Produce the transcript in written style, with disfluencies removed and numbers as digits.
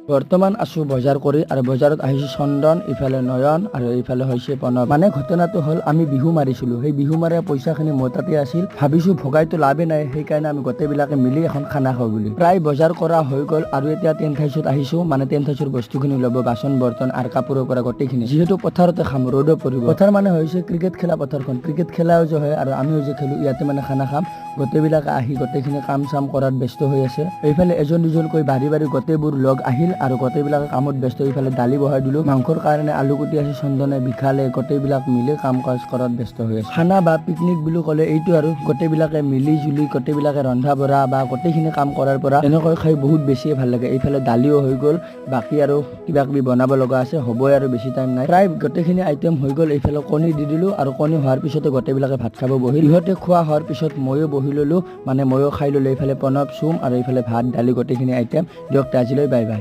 বৰ্তমান আছো বজাৰ কৰি আৰু বজাৰত আহিছো চন্দন, ইফালে নয়ন আৰু এইফালে হৈছে প্ৰণৱ। মানে ঘটনাটো হ'ল, আমি বিহু মাৰিছিলো, সেই বিহু মাৰা পইচাখিনি মোৰ তাতে আছিল। ভাবিছো ভগাইতো লাভে নাই, সেইকাৰণে আমি গোটেইবিলাকে মিলি এখন খানা খাওঁ বুলি। প্ৰায় বজাৰ কৰা হৈ গ'ল আৰু এতিয়া টেণ্ট হাউচত আহিছো, মানে টেণ্ট হাউচৰ বস্তুখিনি ল'ব, বাচন বৰ্তন আৰু কাপোৰৰ পৰা গোটেইখিনি। যিহেতু পথাৰতে খাম, ৰ'দো পৰিব। পথাৰ মানে হৈছে ক্ৰিকেট খেলা পথাৰখন, ক্ৰিকেট খেলাও যে হয় আৰু আমিও যে খেলো, ইয়াতে মানে খানা খাম। গোটেইবিলাক আহি গোটেইখিনি কাম চাম কৰাত ব্যস্ত হৈ আছে। এইফালে এজন দুজনকৈ বাঢ়ি বাঢ়ি গোটেইবোৰ লগ আহিল আৰু গোটেইবিলাকে কামত ব্যস্ত। এইফালে দালি বহাই দিলো, মাংসৰ কাৰণে আলু কুটি আছে চন্দনে, বিশালে, গোটেইবিলাক মিলি কাম কাজ কৰাত ব্যস্ত হৈ আছে। খানা বা পিকনিক বুলি ক'লে এইটো আৰু গোটেইবিলাকে মিলি জুলি গোটেইবিলাকে ৰন্ধা বঢ়া বা গোটেইখিনি কাম কৰাৰ পৰা এনেকৈ খাই বহুত বেছিয়ে ভাল লাগে। এইফালে দালিও হৈ গ'ল, বাকী আৰু কিবা কিবি বনাব লগা আছে, হ'বই আৰু বেছি টাইম নাই। প্ৰায় গোটেইখিনি আইটেম হৈ গ'ল। এইফালে কণী দি দিলো আৰু কণী হোৱাৰ পিছতে গোটেইবিলাকে ভাত খাব বহিল। ইহঁতে খোৱা হোৱাৰ পিছত ময়ো বহি ল'লো, মানে ময়ো খাই ল'লো। এইফালে প্ৰণৱ, চুম আৰু এইফালে ভাত দালি গোটেইখিনি আইটেম। দিয়ক, আজিলৈ বাই বাই।